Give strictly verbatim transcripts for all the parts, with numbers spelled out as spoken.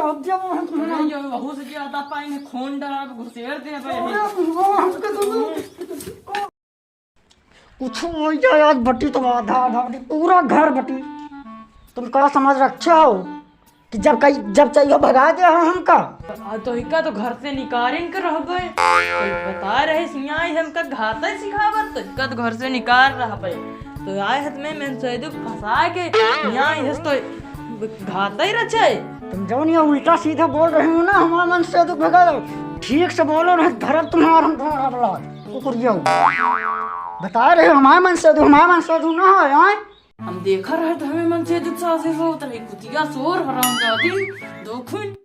अब जब हम तुम्हारा नहीं, जो बहू से ज्यादा पाएंगे, खून डरा घुसेड़ दे भाई। अरे, वो हमके तो कुछ हो जाए आज, बटी तो आधा आधा बटी, पूरा घर बटी। तुम का समझ रखे हो कि जब कहीं, जब चाहिए भगा दे हो हमका? आ, तो इका तो घर से निकारिन के रहबे। तो बता रहे सियाई हमका घाते सिखावत, तो इका तो घर से निकार रहबे। तो आए हत में मन से दुख फंसा के सियाई हस तो घाते रचे। तुम जौन ये उल्टा सीधा बोल रहे हो ना, हमारा मन से दुख भगा दो। ठीक से बोलो, नहीं धरब तुम्हारा हम तुम्हारा बला कुकुर जाओ। बता रहे हो हमारा मन से दुख, हमारा मन से दुख ना हो यार। हम देखा रहे तो हमें मन से दुख सासे होत रही, कुतिया सोर हरामजादी, दोखुन।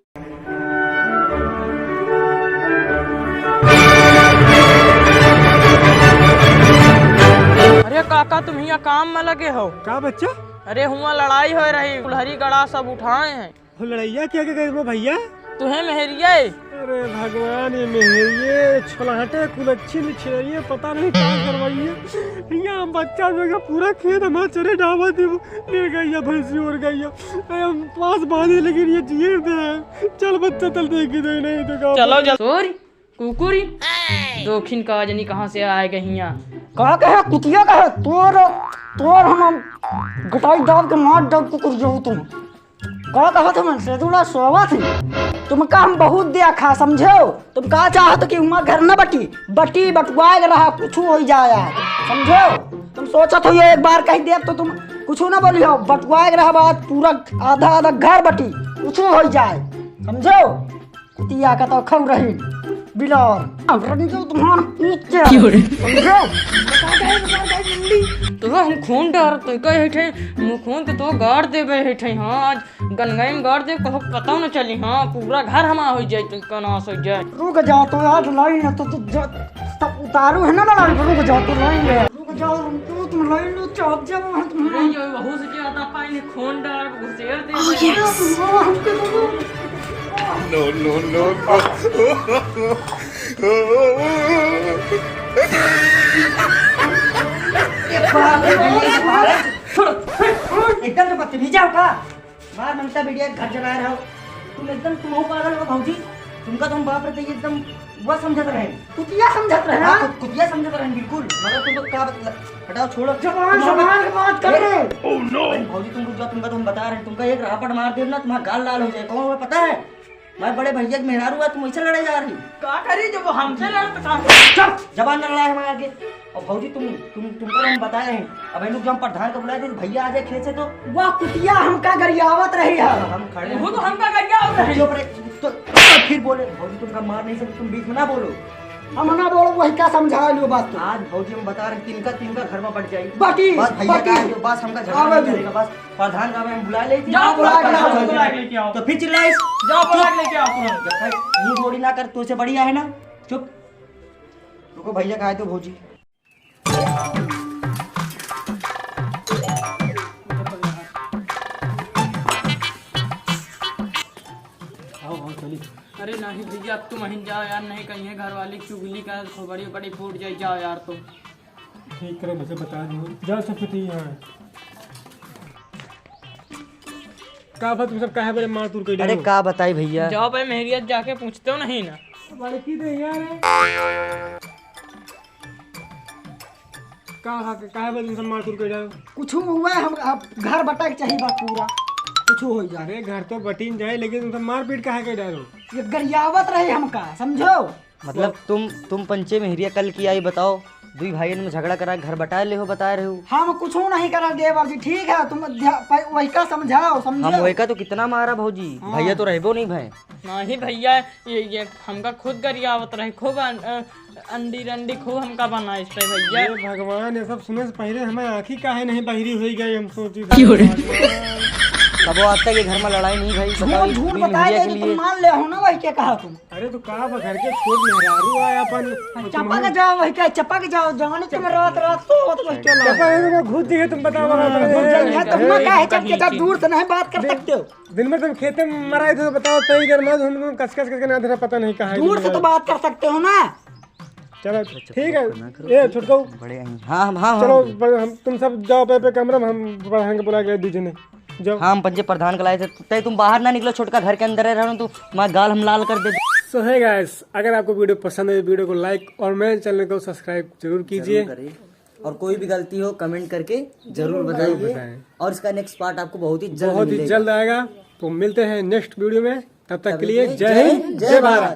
अरे काका, तुम हियाँ काम में लगे हो? का बच्चा? अरे हुआँ लड़ाई हो रही, कुल्हरी गड़ा सब उठाए हैं। हो लड़ैया के आगे गए वो भैया? तुहे मेहरिया है। अरे भगवान, ये मेहरिये, छोलाहटे, कुलच्छी, निछेरिये, पता नहीं का करवाइए। यहाँ बच्चा जो है पूरा खेत हमारा चरे डावा दे, ले गई है भैंसी और गई है। अरे हम पास बांधे लेकिन ये जिए दे। चल बच्चा, चल देखी दे, नहीं तो का चलो, चल। सोरी, कुकुरी, दोखिन का जनी कहाँ से आए गई हियाँ। का कहे कुतिया कहे, तोर, तोर हम गटाई दाब के मार दब कुकुर जो तुम। का कहत हो मन से दुला सोवत ही? तुमका हम बहुत देखा, समझो? तुम का चाहत हो कि हुआँ घर न बटी? बटी, बटुआए के रहा, कुछ हो जाए, समझो? तुम सोचत हो ये एक बार कह दे तो तुम कुछ न बोली हो, बटुआए के रहा बात, पूरा आधा आधा घर बटी, कुछ हो जाए, समझो? कुतिया का तो खौ रही बिलार। अब रंजू तुम्हार पीछे। क्यों रे? समझो? तो हम खून डर तो कहे थे, मुँह खून के तो गाड़ देबे है थे। हाँ, आज गनगई में गाड़ देब, कहो पता न चली। हाँ, पूरा घर हमार हो जाए, तो का नाश हो जाए। रुक जाओ तो यार, लाइन है तो, तो ज-, तब उतारू है ना लड़ाई, रुक जाओ तो लाइन है। रुक जाओ, रुक जाओ, तुम लाइन लो, चौक जाओ, वहाँ तुम नहीं, जो बहू से ज्यादा पानी खून डाल, घुसेड़ दे। Oh, yes। तुम हमके तो No, no, no, no। ए, बाप रे, भैया, ये बात है। छोड़ो, छोड़ो, एकदम तो बदतमीज हो का? मार ममता बिटिया के घर जलाए रहो। तुम एकदम, तुम हो पागल हो भौजी। तुमका तुम बाप रे, तो ये एकदम वह समझत रहे। कुतिया समझत रहे, हाँ, हाँ? कुत-, कुतिया समझत रहे, बिल्कुल। मगर तुमको का बत-, हटाओ, छोड़ो। जबान तुम संभाल के बात कर ए, रहे हो। Oh, no। अरे भौजी, तुम रुक जाओ, तुमका तो हम बता रहे हैं, तुमका एक रापट मार देब ना, तुम्हारा गाल लाल हो जाए। कौन हुआ पता है? मैं बड़े भैया के मेहरारू है, तुम वैसे लड़े जा रही। का करी जब वो हमसे लड़ तो का? चुप, जबान न लड़ाए हमारे आगे। और भौजी, तुम, तुम, तुमको हम बताए हैं। अब इन लोग जो हम प्रधान को बुलाए थे, भैया आ जाए खेत से तो। वह कुतिया हमका गरियावत रही है। हम खड़े हैं। वो तो हमका गरियावत रही। चुप रहे, तो फिर बोले, भौजी तुमका मार नहीं सकते, तुम बीच में ना बोलो। हम ना बोलो, वही का समझा लियो बात तो। आज भौजी हम बता रहे हैं, तिनका, तिनका घर में बट जाई। बाटी, बस भैया बाटी। का आइयो, बस हमका झगड़ा आवे नहीं दो। करेगा, बस प्रधान का हम बुला लेते हैं। जाओ, बुला के लाओ, बुला के लेके आओ। तो फिर चिल्लाइस। जाओ, बुला के लेके आओ तुरंत। जब तक मुंह जोड़ी ना कर, तुझसे बढ़िया है ना। चुप। रुको भैया, का आए तो भौजी। आओ, आओ, चली। अरे नहीं भैया, अब तुम वहीं जाओ यार, नहीं कहीं है घर वाली चुगली का खोपड़ी वोपड़ी फूट जाए, जाओ यार तुम। ठीक करे, मुझे बता दो, जा सकते हैं यहाँ। का बात, तुम सब काहे बड़े मार तूर कर अरे रहे हो? का बताई भैया। जाओ भाई, मेहरिया जाके पूछते हो नहीं ना। लड़की दे यार। का, का, काहे बदे तुम सब मारपीट कर जाओ? कुछ हुआ है, हम, अब घर बटा के चाहिए बा पूरा, कुछ हो जाए। अरे घर तो बटिन जाए, लेकिन तुम सब मारपीट काहे कर डालो? ये गरियावत रहे हमका, समझो? मतलब तुम, तुम पंचे मेहरिया कल की आई बताओ, दुई भाइयन में झगड़ा करा, घर बटा ले हो, बता रहे हो। हम कुछ नहीं करा देवर जी, ठीक है, तुम ध्या-, पै-, वही का समझाओ, समझो? हम वही का तो कितना मारा भौजी, हाँ। भैया तो रहबो नहीं भय। नहीं भैया, ये, ये हमका खुद गरियावत रहे, खूब अं-, अ, अंडी रंडी खूब हमका बनाइस रहे भैया। हे भगवान, ये सब सुने से पहिले हमार आँखी काहे नहीं बहिरी होइ गई, हम सोची क्यों रे? तब वो आज तक ये घर में लड़ाई नहीं भई, बताओ, झूठ, झूठ बताए के लिए। तुम मान ले हो ना वही के कहा तुम। अरे तो का बा, घर के छोट मेहरारू आए अपन, चपक जाओ वही के, चपक जाओ, जवानी तुम रात रात सोवत वही के ना। चपक घुस दिए तुम, बताओ। तुम काहे चपके जा, दूर से नहीं बात कर सकते हो। दिन में तुम खेते में मराए थे तो बताओ, तई घर में हम लोग कस कस कस के ना धरा, पता नहीं कहाँ दूर से तो बात कर सकते हो ना। चलो ठीक है, ए छोटकऊ। बड़े हैं। हाँ, हम, हाँ, चलो, हाँ। बड़े, हम, तुम सब जाओ पे, पे कमरा में, हम प्रधान के बुला के दीजिए ने। जाओ। हाँ, हम पंचे प्रधान का लाए थे, तय तुम बाहर ना निकलो, छोटका घर के अंदर रहो, तो मैं गाल हम लाल कर दे। So hey guys, अगर आपको वीडियो पसंद है, वीडियो को लाइक और मेरे चैनल को सब्सक्राइब जरूर कीजिए। जरूर करें। और कोई भी गलती हो, कमेंट करके जरूर जरूर बताइए। बताएं। और इसका नेक्स्ट पार्ट आपको बहुत ही जल्द बहुत ही मिलेगा। जल्द आएगा। तो मिलते हैं नेक्स्ट वीडियो में, तब तक के तभी लिए के जय हिंद, जय भारत।